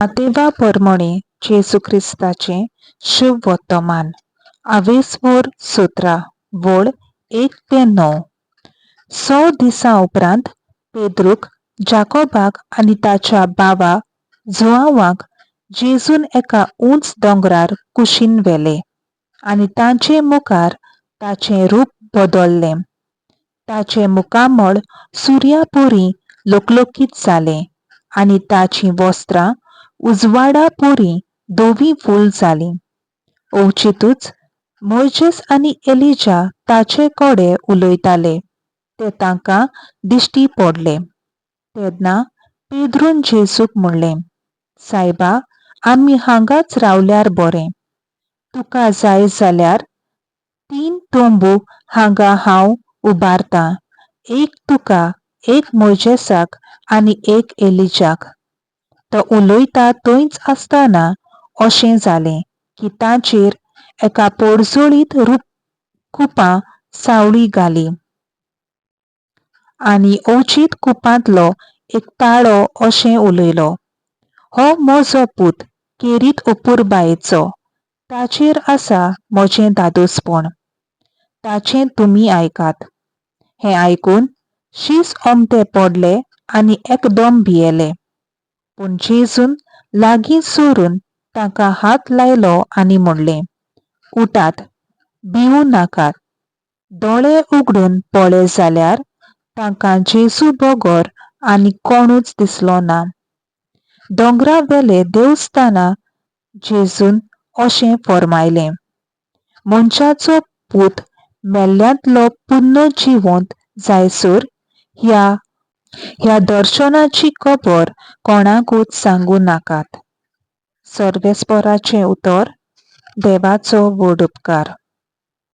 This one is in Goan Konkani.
मातेवा परमणे जेजू क्रिस्ताचें शुभ वर्तमान आवेसवोर 17 वळ 1 ते 9. 100 दिसां उपरांत पेद्रूक, जाकोबाक आनी ताच्या भावा जुआंवाक जेजून एका उंच दोंगरार कुशीन व्हेले आनी तांचे मुखार ताचें रूप बदल्लें. ताचें मुखामळ सुर्या परी लकलकीत जालें आनी ताचीं वस्त्रां उजवाडा परी धवीं फूल जालीं. अवचितूच मोयजेस आनी एलिजा ताचे कडेन उलयताले ते तांकां दिश्टी पडले. तेन्ना पेद्रून जेजूक म्हणलें, सायबा, आमी हांगाच रावल्यार बरें. तुका जाय जाल्यार 3 तंबू हांगा हांव उबारतां, एक तुका, एक मोयजेसाक आनी एक एलिजाक. तो उलयता थंयच आसतना अशें जालें की तांचेर एका पोडजोळीत कुपां सावळी घाली आनी अवचीत कुपांतलो एक ताळो अशें उलयलो, हो म्हजो पूत खेरीत अपुरबायेचो, ताचेर आसा म्हजें धादोसपण, ताचें तुमी आयकात. हें आयकून शीस ओमथे पडले आनी एकदम भियेले. पूण जेजून लागीं सरून तांकां हात लायलो आनी म्हणलें, उठात, भिवूं नाकात. दोळे उगडून पळय जाल्यार तांकां जेजू बगर आनी कोणूच दिसलो ना. दोंगरावेले देवस्थाना जेजून अशें फर्मायलें, मनशाचो पूत मेल्ल्यांतलो पुर्ण जिवंत जायसर ह्या दर्शनाची खबर कोणाकूच सांगूं नाकात. सर्वेस्पराचें उतर. देवाचो व्हड उपकार.